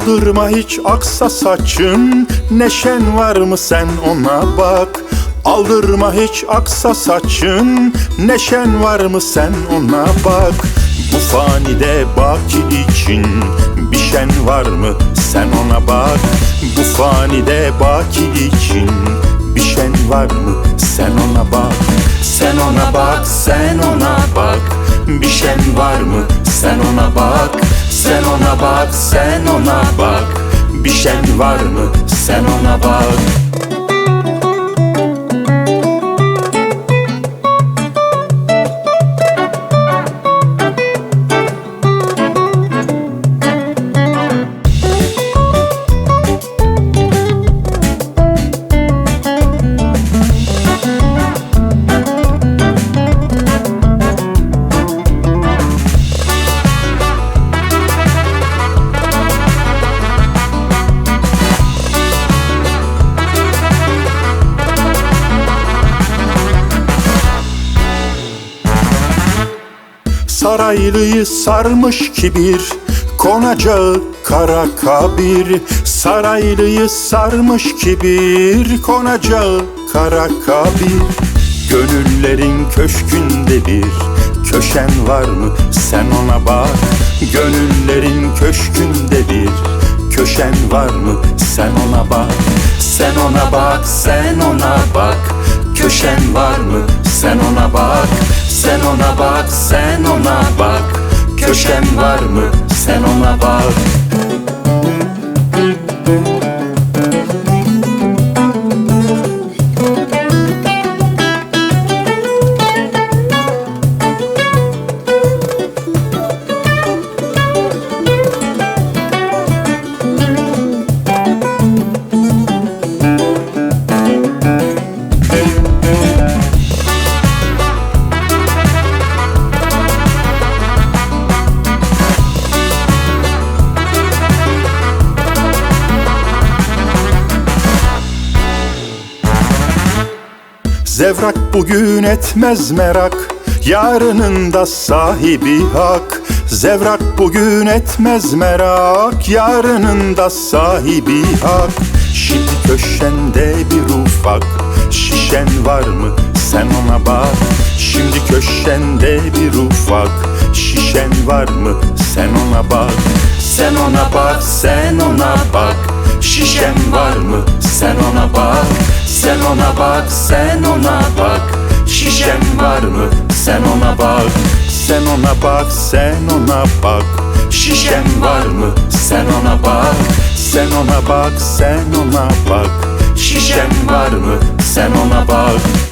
Aldırma hiç aksa saçın, neşen var mı sen ona bak. Aldırma hiç aksa saçın, neşen var mı sen ona bak. Bu fanide baki için bir şen var mı sen ona bak. Bu fanide baki için bir şen var mı sen ona bak. Sen ona bak, sen ona bak, bir şen var mı sen ona bak. Sen ona bak, sen ona bak, bir şen var mı sen ona bak. Saraylıyı sarmış kibir, konacağı kara kabir. Saraylıyı sarmış kibir, konacağı kara kabir. Gönüllerin köşkünde bir köşen var mı sen ona bak. Gönüllerin köşkünde bir köşen var mı sen ona bak. Sen ona bak, sen ona bak, köşen var mı sen ona bak. Sen ona bak, sen ona bak, köşen var mı sen ona bak. Zevrak bugün etmez merak, yarının da sahibi hak. Zevrak bugün etmez merak, yarının da sahibi hak. Şimdi köşende bir ufak şişen var mı sen ona bak. Şimdi köşende bir ufak şişen var mı sen ona bak. Sen ona bak, sen ona bak, şişen var mı sen ona bak. Sen ona bak, sen ona bak, şişen var mı sen ona bak. Sen ona bak, sen ona bak, şişen var mı sen ona bak. Sen ona bak, sen ona bak, şişen var mı sen ona bak.